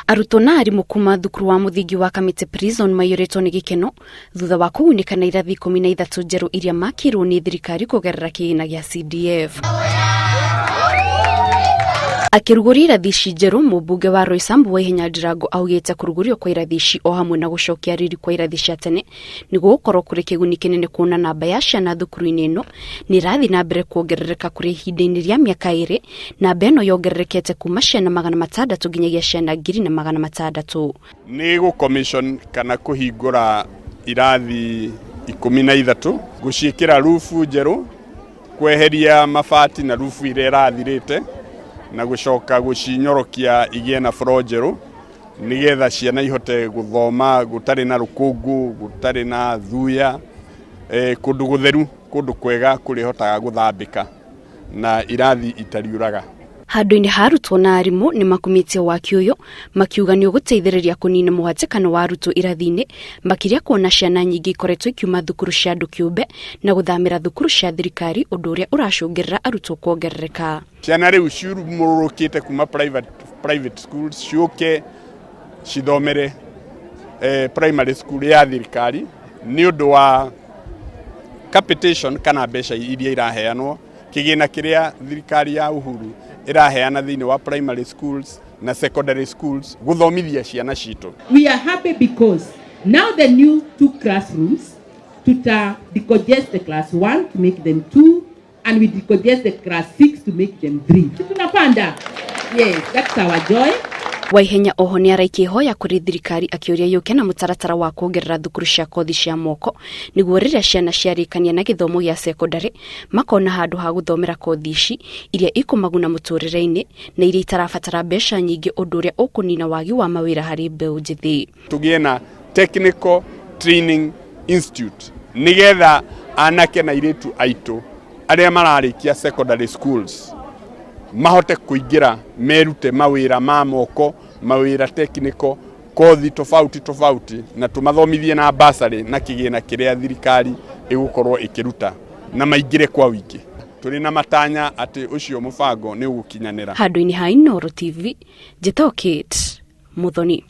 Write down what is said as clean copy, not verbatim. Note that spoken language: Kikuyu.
Arutwo na arimũ kuma thukuru wa mũthingi wa Kamiti Prison maiyũrĩtwo nĩ gĩkeno thutha wa kũgunĩka na irathi 13 njerũ iria makĩirwo nĩ thirikari kũgerera kĩgĩna gĩa CDF. Akĩrugũria irathi ici njerũ, mũmbunge wa Roysambu Waihenya Ndirango augĩte kũrugũrio kwa irathi ici o hamwe na gũcokia riri kwa irathi cia tene nĩ gũgũkorwo kũrĩ kĩguni kĩnene kuona namba ya ciana thukuru-inĩ ĩno nĩ ĩrathiĩ na mbere kuongerereka kũrĩ ihinda-inĩ rĩa mĩaka ĩrĩ. Namba ĩno yongererekete kuma ciana 600 nginyagia ciana 1600. Nĩ gũ commission kana kũhingũra irathi 13, gũciĩkĩra rufu njerũ, kweheria mabati na rufu iria ĩrathirĩte, na gũcoka gũcinyorokia igĩe na floor njerũ, nĩgetha ciana ihote gũthoma gũtarĩ na rũkũngũ, gũtarĩ na thuya, kũndũ gũtheru, kũndũ kwega kũrĩhotaga gũthambĩka na irathi itariũraga. Handũ-inĩ ha arutwo na arimũ nĩ makumĩtie waki ũyũ makiuga nĩ ũgũteithĩrĩria kũnina mũhatĩkano wa arutwo irathi-inĩ, makĩria kuona ciana nyingĩ ikoretwo ikiuma thukuru cia andũ kĩũmbe na gũthamĩra thukuru cia thirikari, ũndũ ũrĩa ũracũngĩrĩra arutwo kuongerereka. Ciana rĩu ciumũrũrũkĩte kuma private schools ciũke cithomere primary school ya thirikari nĩ ũndũ wa capitation kana mbeca iria iraheanwo, kĩgĩna kĩrĩa thirikari ya Uhuru ĩraheana thĩinĩ wa primary schools na secondary schools gũthomithia ciana citũ. We are happy because now the new 2 classrooms tuta decongest the class 1 to make them 2 and we decongest the class 6 to make them 3. Tunapanda. Yes, that's our joy. Waihenya oho nĩ araikia ihoya kũrĩ thirikari akĩũria yũke na mũtaratara wa kuongerera thukuru cia kothi cia moko nĩguo rĩrĩa ciana ciarĩkania na gĩthomo gĩa cekondarĩ makona handũ ha gũthomera kothi ici iria ikũmaguna mũtũrĩre-inĩ na iria itarabatara mbeca nyingĩ, ũndũ ũrĩa ũkũnina wagi wa mawĩra harĩ mbeũ njĩthĩ. Tũgĩe na Technical Training Institute nĩgetha anake na airĩtu aitũ arĩa mararĩkia secondary schools mahote kũingĩra merute mawĩra ma moko, mawĩra technical, kothi tofauti tofauti, na tũmathomithie na bursary na kĩgĩna kĩrĩa thirikari ĩgũkorwo ĩkĩruta na maingĩre kwa wĩingĩ. Tũrĩ na matanya atĩ ũcio mũbango nĩ ũgũkinyanĩra. Handũ-inĩ ha Inooro TV, njĩtagwo Kate Muthoni.